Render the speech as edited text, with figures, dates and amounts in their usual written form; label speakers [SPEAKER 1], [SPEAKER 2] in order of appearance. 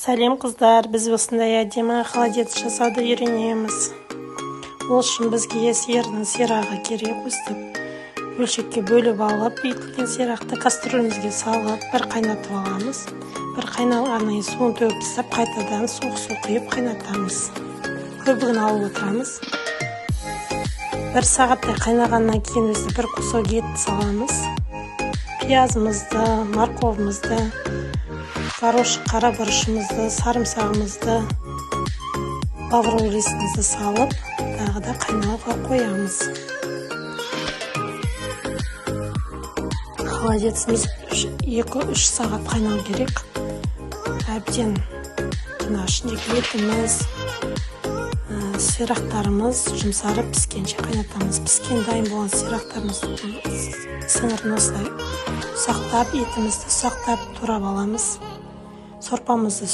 [SPEAKER 1] Сәлем, қыздар! Біз осындай әдемі холодец жасауды үйренеміз. Ол үшін бізге сиырдың сирағы керек. Өстіп бөлшекке бөліп алып, бекітілген сирақты кастрюлімізге салып, бір қайнатып аламыз. Бір қайнағаннан кейін суын төгіп тастап, қайтадан суық су құйып қайнатамыз, көбігін алып отырамыз. Бір сағаттай қайнағаннан кейін өстіп бір кусок ет саламыз, пиязымызды, морковымызды, горошек, қара бұрышымызды, сарымсағымызды, лавровый листімізді салып, тағы да қайнауға қоямыз. Холодеціміз 2-3 сағат қайнау керек. Әбден жаңағы ішіндегі етіміз, сирақтарымыз жұмсарып піскенше қайнатамыз. Піскен, дайын болған сирақтарымыздың сіңірін осылай ұсақтап, етімізді ұсақтап турап аламыз. Сорпамызды